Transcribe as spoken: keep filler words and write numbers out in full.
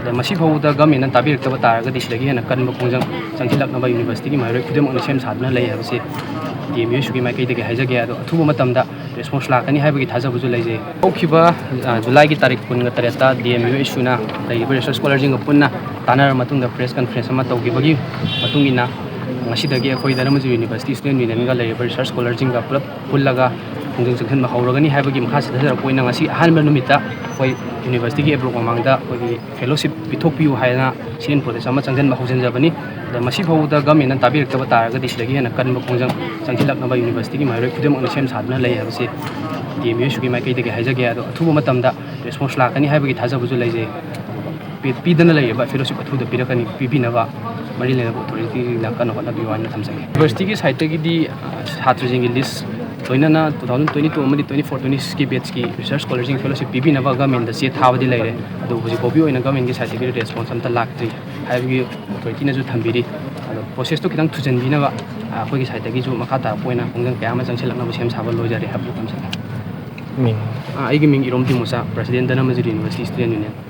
ꯑꯗ ꯃꯁꯤ ꯐꯥꯎꯕꯗ ꯒꯃꯦꯟꯅ ꯇꯥꯕꯤꯔꯛꯇꯕ ꯇꯥꯔꯒꯗꯤ ꯁꯤꯗꯒꯤ ꯍꯦꯟꯅ ꯀꯟꯕ ꯈꯣꯡꯖꯪ ꯆꯪꯁꯤꯜꯂꯛꯅꯕ ꯌꯨꯅꯤꯚꯔꯁꯤꯇꯤꯒꯤ ꯃꯥꯏꯀꯩ ꯈꯨꯗꯤꯡꯃꯛꯅ ꯁꯦꯝ ꯁꯥꯗꯨꯅ ꯂꯩ ꯍꯥꯏꯕꯁꯤ ꯗꯤ ꯑꯦꯝ ꯌꯨ ꯑꯦꯁ ꯌꯨꯒꯤ ꯃꯥꯏꯀꯩꯗꯒꯤ ꯍꯥꯏꯖꯒꯦ꯫ ꯑꯗꯣ ꯑꯊꯨꯕ ꯃꯇꯝꯗ ꯔꯦꯁꯄꯣꯟꯁ ꯂꯥꯛꯀꯅꯤ ꯍꯥꯏꯕꯒꯤ ꯊꯥꯖꯕꯁꯨ ꯂꯩꯖꯩ꯫ ꯍꯧꯈꯤꯕ, ꯑ, ꯖꯨꯂꯥꯏꯒꯤ ꯇꯥꯔꯤꯛ ꯀꯨꯟꯒ ꯇꯔꯦꯠꯇ ꯗꯤ ꯑꯦꯝ ꯌꯨ ꯑꯦꯁ ꯌꯨꯅ ꯂꯩꯔꯤꯕ ꯔꯤꯁꯔꯁ ꯁ꯭ꯀꯣꯂꯔꯁꯤꯡꯒ ꯄꯨꯟꯅ ꯇꯥꯟꯅꯔꯕ ꯃꯇꯨꯡꯗ ꯄ꯭ꯔꯦꯁ ꯀꯟꯐ꯭ꯔꯦꯟꯁ ꯑꯃ ꯇꯧꯈꯤꯕꯒꯤ ꯃꯇꯨꯡ ꯏꯟꯅ ꯉꯁꯤꯗꯒꯤ ꯑꯩꯈꯣꯏ ꯙꯔꯃꯖ ꯌꯨꯅꯤꯚꯔꯁꯤꯇꯤ ꯁ꯭ꯇꯨꯗꯦꯟ ꯌꯨꯅꯤꯌꯟꯒ ꯂꯩꯔꯤꯕ ꯔꯤꯁꯔꯁ ꯁ꯭ꯀꯣꯂꯔꯁꯤꯡꯒ ꯄꯨꯂꯞ ꯄꯨꯜꯂꯒ ꯈꯣꯡꯖꯪ ꯆꯪꯁꯤꯟꯕ ꯍꯧꯔꯒꯅꯤ ꯍꯥꯏꯕꯒꯤ ꯃꯈꯥ ꯆꯠꯊꯖꯔꯛꯄ ꯑꯣꯏꯅ ꯉꯁꯤ ꯑꯍꯥꯟꯕ ꯅꯨꯃꯤꯠꯇ ꯑꯩꯈꯣꯏ ꯌꯨꯅꯤꯚꯔꯁꯤꯇꯤꯒꯤ ꯑꯦꯕ꯭ꯂꯣꯛ ꯃꯃꯥꯡꯗ ꯑꯩꯈꯣꯏꯒꯤ ꯐꯦꯂꯣꯁꯤꯞ ꯄꯤꯊꯣꯛꯄꯤꯌꯨ ꯍꯥꯏꯗꯅ ꯁꯤꯠ ꯏꯟ ꯄ꯭ꯔꯣꯇꯦꯁ ꯑꯃ ꯆꯪꯁꯤꯟꯕ ꯍꯧꯖꯤꯟꯖꯕꯅꯤ꯫ ꯑꯗ ꯃꯁꯤ ꯐꯥꯎꯕꯗ ꯒꯃꯦꯟꯅ ꯇꯥꯕꯤꯔꯛꯇꯕ ꯇꯥꯔꯒꯗꯤ ꯁꯤꯗꯒꯤ ꯍꯦꯟꯅ ꯀꯟꯕ ꯈꯣꯡꯖꯪ ꯆꯪꯁꯤꯜꯂꯛꯅꯕ ꯌꯨꯅꯤꯚꯔꯁꯤꯇꯤꯒꯤ ꯃꯥꯏꯀꯩ ꯈꯨꯗꯤꯡꯃꯛꯅ ꯁꯦꯝ ꯁꯥꯗꯨꯅ ꯂꯩ ꯍꯥꯏꯕꯁꯤ ꯗꯤ ꯑꯦꯝ ꯌꯨ ꯑꯦꯁ ꯌꯨꯒꯤ ꯃꯥꯏꯀꯩꯗꯒꯤ ꯍꯥꯏꯖꯒꯦ꯫ ꯑꯗꯣ ꯑꯊꯨꯕ ꯃꯇꯝꯗ ꯔꯦꯁꯄꯣꯟꯁ ꯂꯥꯛꯀꯅꯤ ꯍꯥꯏꯕꯒꯤ ꯊꯥꯖꯕꯁꯨ ꯂꯩꯖꯩ꯫ ꯄꯤ-, ꯄꯤꯗꯅ ꯂꯩꯔꯤꯕ ꯐꯦꯂꯣꯁꯤꯞ ꯑꯊꯨꯕꯗ ꯄꯤꯔꯛꯀꯅꯤ, ꯄꯤꯕꯤꯅꯕ ꯃꯔꯤ ꯂꯩꯅꯕ ꯑꯣꯊꯣꯔꯤꯇꯤꯅ ꯀꯟꯅ ꯍꯣꯠꯅꯕꯤꯌꯨ ꯍꯥꯏꯅ ꯊꯝꯖꯒꯦ꯫ ꯌꯨꯅꯤꯚꯔꯁꯤꯇꯤꯒꯤ ꯁꯥꯏꯠꯇꯒꯤꯗꯤ, ꯑ, ꯁꯥꯇ꯭ꯔꯁꯤꯡꯒꯤ ꯂꯤꯁ ꯂꯣꯏꯅꯅ ꯇꯨ ꯊꯥꯎꯖꯟ ꯇ꯭ꯋꯦꯟꯇꯤ ꯇꯨ ꯑꯃꯗꯤ ꯇ꯭ꯋꯦꯟꯇꯤ ꯐꯣꯔ ꯇ꯭ꯋꯦꯟꯇꯤ ꯁꯤꯛꯁꯀꯤ ꯕꯦꯠꯁꯀꯤ ꯔꯤꯁꯔꯁ ꯁ꯭ꯀꯣꯂꯔꯁꯤꯡ ꯐꯦꯂꯣꯁꯤꯞ ꯄꯤꯕꯤꯅꯕ ꯒꯃꯦꯟꯗ ꯆꯦ ꯊꯥꯕꯗꯤ ꯂꯩꯔꯦ꯫ ꯑꯗꯨ ꯍꯧꯖꯤꯛ ꯐꯥꯎꯕꯒꯤ ꯑꯣꯏꯅ ꯒꯃꯦꯟꯒꯤ ꯁꯥꯏꯠꯇꯒꯤ ꯔꯦꯁꯄꯣꯟꯁ ꯑꯝꯇ ꯂꯥꯛꯇ꯭ꯔꯤ ꯍꯥꯏꯕꯒꯤ ꯑꯣꯊꯣꯔꯤꯇꯤꯅꯁꯨ ꯊꯝꯕꯤꯔꯤ꯫ ꯑꯗꯣ ꯄ꯭ꯔꯣꯁꯦꯁꯇꯣ ꯈꯤꯇꯪ ꯊꯨꯖꯟꯕꯤꯅꯕ, ꯑ, ꯑꯩꯈꯣꯏꯒꯤ ꯁꯥꯏꯠꯇꯒꯤꯁꯨ ꯃꯈꯥ ꯇꯥꯔꯛꯄ ꯑꯣꯏꯅ ꯈꯣꯡꯖꯪ ꯀꯌꯥ ꯑꯃ ꯆꯪꯁꯤꯜꯂꯛꯅꯕ ꯁꯦꯝ ꯁꯥꯕ ꯂꯣꯏꯖꯔꯦ ꯍꯥꯏꯕꯗꯨ ꯊꯝꯖꯒꯦ꯫ ꯃꯤꯡ? ꯑ, ꯑꯩꯒꯤ ꯃꯤꯡ ꯏꯔꯣꯝ ꯇꯤꯃꯣꯆꯥ, president Dhanamanjuri university student union.